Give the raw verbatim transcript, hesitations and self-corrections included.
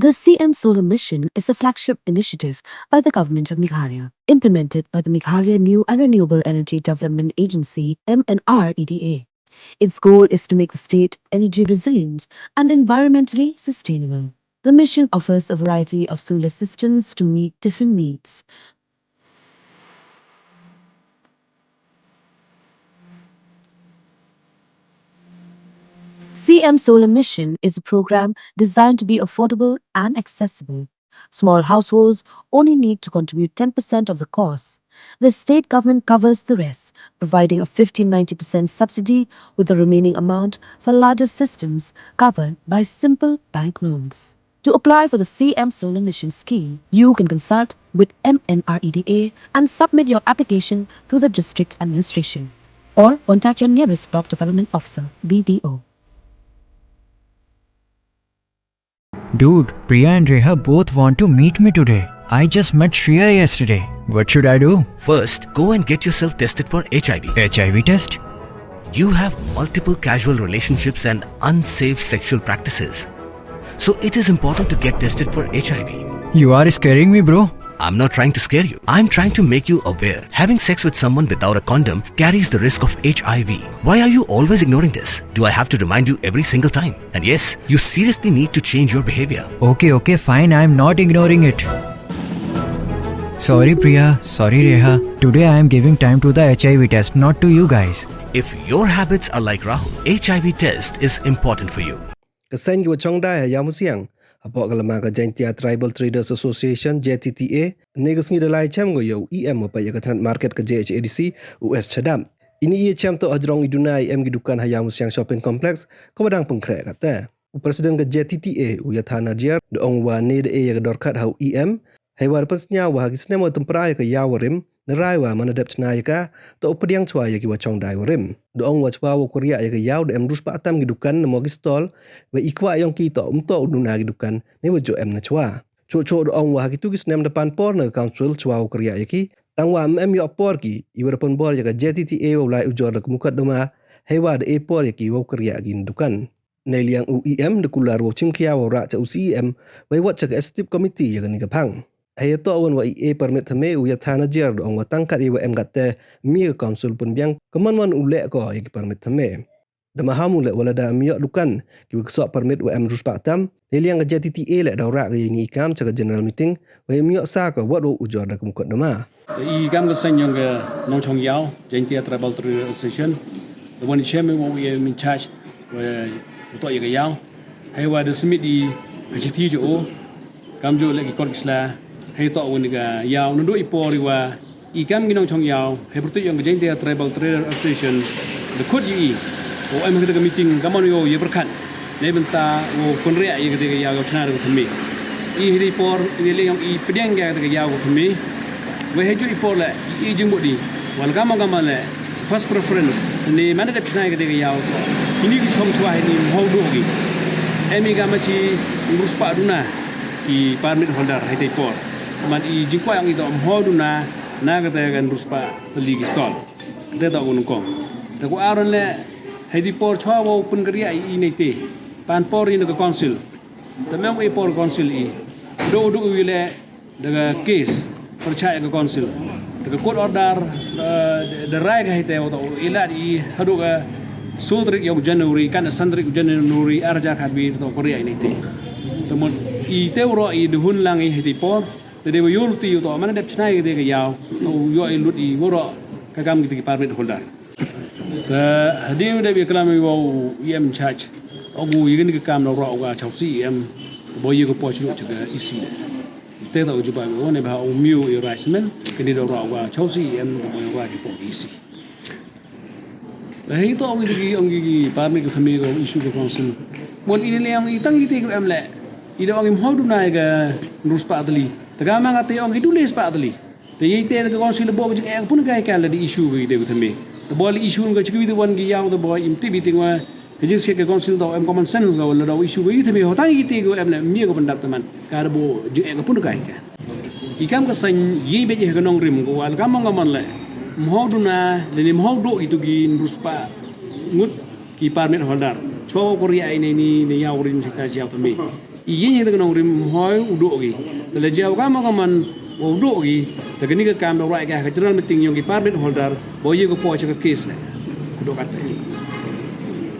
The C M Solar Mission is a flagship initiative by the Government of Meghalaya, implemented by the Meghalaya New and Renewable Energy Development Agency, M N R E D A. Its goal is to make the state energy resilient and environmentally sustainable. The mission offers a variety of solar systems to meet different needs. C M Solar Mission is a program designed to be affordable and accessible. Small households only need to contribute ten percent of the cost. The state government covers the rest, providing a fifteen ninety percent subsidy, with the remaining amount for larger systems covered by simple bank loans. To apply for the C M Solar Mission scheme, you can consult with M N R E D A and submit your application to the district administration, or contact your nearest block development officer, B D O. Dude, Priya and Reha both want to meet me today. I just met Shreya yesterday. What should I do? First, go and get yourself tested for H I V. H I V test? You have multiple casual relationships and unsafe sexual practices. So it is important to get tested for H I V. You are scaring me, bro. I'm not trying to scare you. I'm trying to make you aware. Having sex with someone without a condom carries the risk of H I V. Why are you always ignoring this? Do I have to remind you every single time? And yes, you seriously need to change your behavior. Okay, okay, fine. I'm not ignoring it. Sorry, Priya. Sorry, Reha. Today I am giving time to the H I V test, not to you guys. If your habits are like Rahul, H I V test is important for you. Ka seng ki wa chong dai ha Yamusiang, hapoh ka lama ka Jaintia Tribal Traders Association, J T T A, ne ka sngi da lai chem ko ya u E M wa peit ya ka tnat market ka J H A D C, u S Chadap. Ini i chem toh hajrong i duna i em ki dukan ha Yamusiang Shopping Complex, ka wa dang pynkhreh kate. U President ka J T T A, u Yatha Najiar, da ong wa ne da e ya ka dorkhat ha u E M, hei wa da pynsnyaw wa ha ki snem wa tympra ya ka yaw wa rim, da rai wa man da dep chna ya ka, toh u pdiang chwa ya ki wa chong dai wa rim. Da ong wa chwa wa u kyrriah ya ka yaw da em ruspah tam ki dukan, namo ki stall, wa i kwah yong ki toh um toh u duna ki dukan, ne wa jo em na chwa. Choh choh da ong wa ha kitu ki snem da pan por na ka council chwa wa u kyrriah ya ki, tang wa em em yoh por ki, i wa da pynbor ya ka J T T A wa u lai ujor da ka mukotduma, hei wa da e por ya ki wa u kyrriah ki na dukan. Neiliang u E M da kular wow chimkhia wow rah cha u C E M, wei wat cha ka executive committee ya kani ka phang. Hei ya toh wan wa i e permit thymme, u Yatha Najiar da ong wa tang kat i wa em kat te, mi ka council pynbiang ka man wan u leh ko ya ki permit thymme. Da maham u leh wa lada em yoh dukan ki wa ksoh permit wa em ruspah tam, neiliang ka J T T A leh daw rah ka ya ini i kam cha ka general meeting, wei em yoh sa ka wat wow ujor da ka mukotduma. I kam ka seng yong ka Nongchong Yaw, Jaintia Tribal Traders Association, da wan i chem wa u em in charge, wa u toh ya ka yaw. Hei wa da submit i ka chithi jo o, kam jo leh ki kot ki sla, hei toh wa ni ka yaw, nado i por i wa, i kam ki nongchong yaw, hei pyrtuit yong ka Jaintia Tribal Traders Association, da khut i i, o em ha ka meeting, kam wan yow ya pyrkhat. Neibynta wow kynriah ya kate ka yaw ka chna da ka thymme. I hei por, i le yong i pdiang ya kate ka yaw ka thymme. Wei hei ju i por le, i, i jingmut i. Wa la kam kam le, first preference, ne man da dep chna ya kate ka yaw. Ini ki chong chwa ini mhow duh ki. Em i kam chi ruspah duna ki permit holder hei te por. Man i jingkwah yong i toh mhow duna, na kate ka ruspah tylli ki stall. Te toh u nyngkong. Te u aron le, hei di por chwa wow pynkyrriah i nei te. Pan por i na ka council. Te mem i por council i. Do do i le, da ka case pyrchah ya ka council. Te ka court order, eh, da rai ka hei te wa toh i lad i haduh ka soo tarik yong u January, kan san tarik u January, ar hajar khatwi toh kyrriah i nei te. Te mut i te waroh i da hun lang i hei te por. Te dei wa yoh lut i u toh, man da dep chna ya kate ka yaw, u yoh i lut i waroh ka kam kite ki permit holder. Sa hadien u dep ya klam i wa u E M in charge, ong u ya kani ka kam da roh u ka chaw C E M, bo ya ka por chru cha ka E C le. Te toh u jubab i wa ne ba u miu i rice man, kani da roh u ka chaw C E M, bo ya ka por E C. Hei toh wi ki ong ki, ki permit ka thymme ka issue ka council. Mon i le ong i tang i te ka em le. I da ong i mhow duna ya ka ruspah tylli. Te ka ma nga te ong i du le spah tylli. Te i te ka council bo ka jing e ka pun ka ka le di issue ka i te ka thymme. Te bo le issue ka chi ka wi te wan ki yaw te bo im tip i te wa. Ka jingsiat ka council toh em common sense ka wa la da issue ka i thymme ho tang i te ka em le mi ka pyndap te man. Ka da bo jing e ka pun ka ka. I kam ka seng i beit i ha ka nongrim ka wa la kam ka man le. Mhow duna, le ni mhow duh itu ki ruspah ngut ki permit holder. Chwa wow kyrriah i nei ni, ne yaw rim cha ka yaw thymme. I yei yei da ka nongrim hoi u dooh ki. Te le jia u kam ka man u dooh ki. Te kani ka kam da wai ka ka general meeting yong ki permit holder. Bo ye ko po cha ka case ne. U dooh ka te.